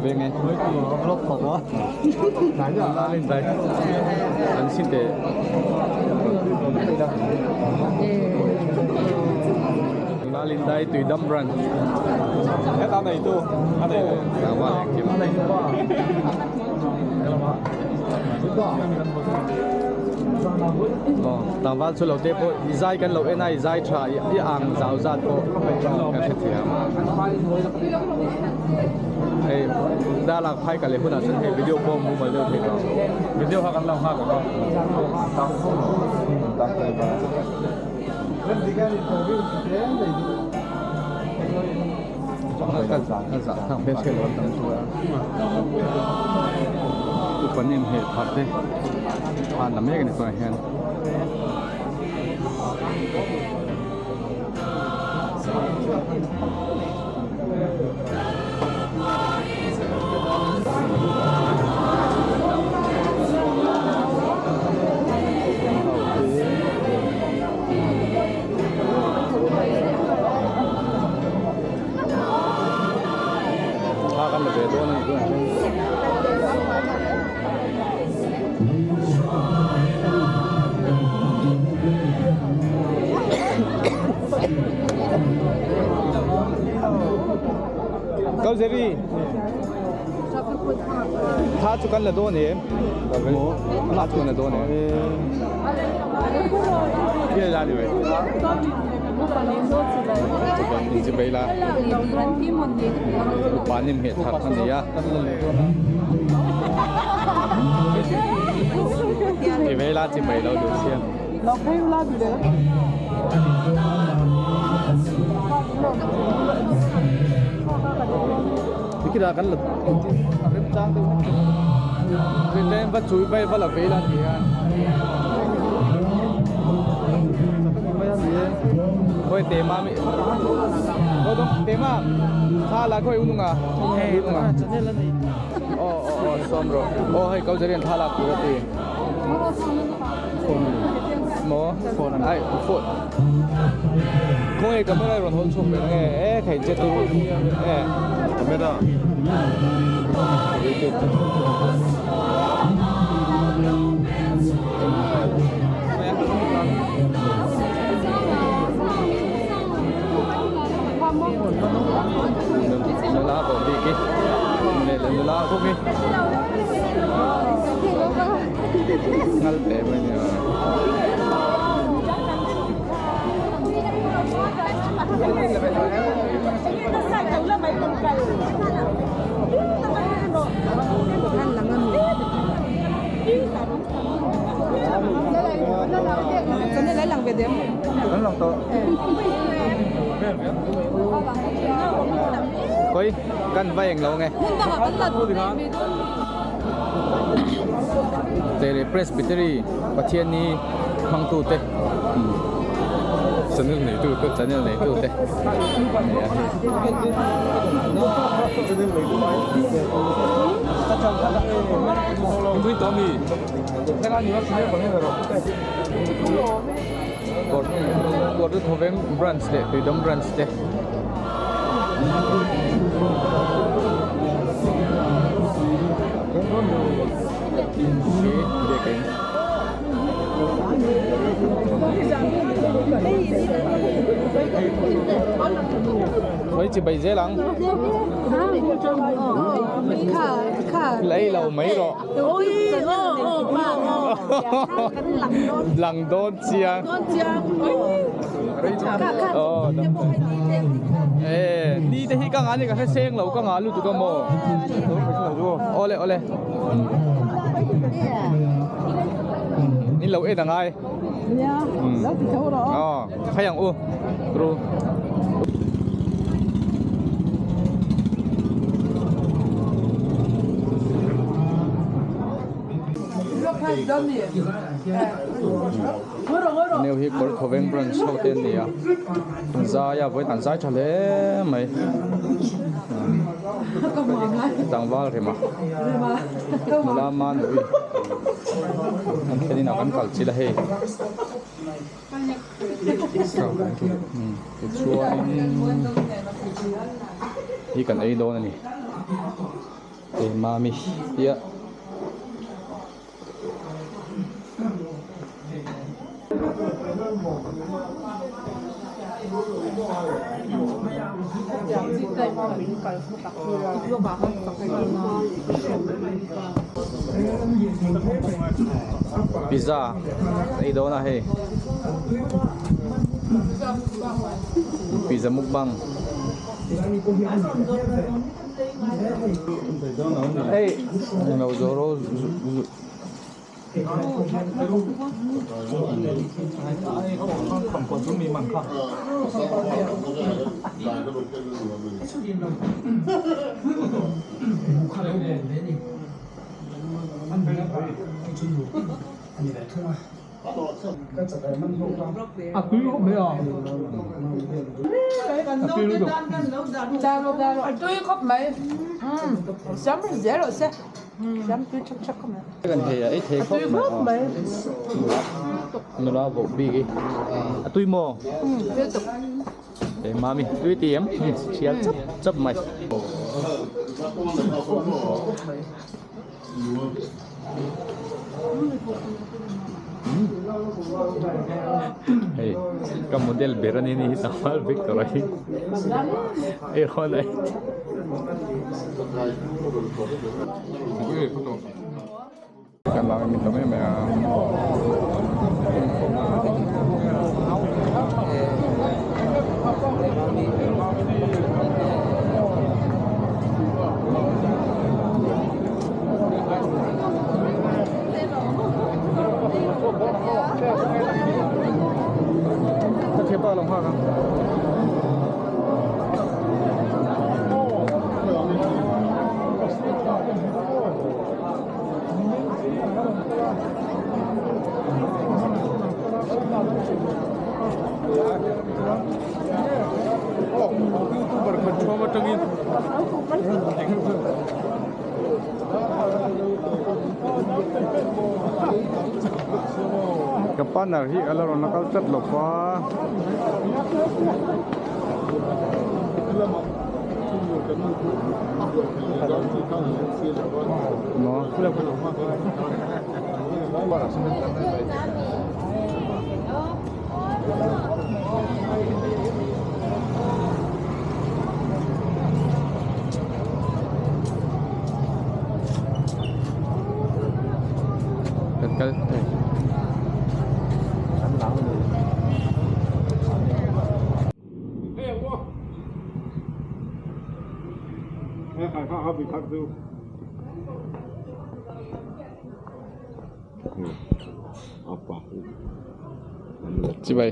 Veng e. An sin teh. Lalindai Tuidam Branch. Tlangval chu lo te pawh i zai kan lo en a i zai tha i ang zau zat pawh kan hrethiam hei darlak phai ka leh hunah chuan hei video pawh a mumal deuh thei tawh ang video kha kan lo nghak ang a Upa nem heh thar te an la mek a ni tunah hian. Thla kan la ve dawn a ni tunah hian. Kau Jerry Thla chu kan la dawn em? Thla chu kan la dawn em? Upa nim heh thar a ni a ti vei la chi mai lo duh sia tikira kan la remchang deuh hlek va chui vai va la vei la ti a. Khoi te ma mi Khoi dong te ma Kha la khoi ununga ununga Oh oh oh som ro Oh hei kau jarian thla lak tur ati Mo phone ai phone Khoi camera ron hol chhuk ve nge e khai che tu e camera Nula bawh bik i leh nula bawk i ngal teh mai nia. Koi kan vai eng lo nge. Tere Presbytery Pathianni hmangtu te Channel neitu te Channel neitu te Kawrthawveng branch leh Tuidam branch te. Khawi chi bai zel ang Lei lo mai rawh Lang dawn chiang Ni te hi ka ngah ni ka hre seng lo ka ngah lutuk a maw Awle awle In lo en angai Aw khai ang u Ru Neu hi kawr khawveng branch ho te an ni a an zai a vawiin an zai tha hle mai tlangval rema nula manui an thlen inah kan kal chilh a hei tichuanin hi kan ei dawn a ni. Mami tia. Pizza ei dawn a hei pizza mukbang hei lo zawh rawh A tui khawp mai. Siam zel rawh se. Siam tui chak chak khawp mai. Kan thei a, ei thei khawp mai. Nula vawk bik i. A tui maw? Ei mami, tui ti em? Thial chap chap mai. Hei, ka model ber ani ni hi tlangval Victor a hi. Ei rawn ei. Kan lang min tam em em a. Ka thiam pa lo nghak ang. Youtuber khan thuam atangin Ka partner hi a la rawn la kal tlat lo va. Kan kal thei. Chibai.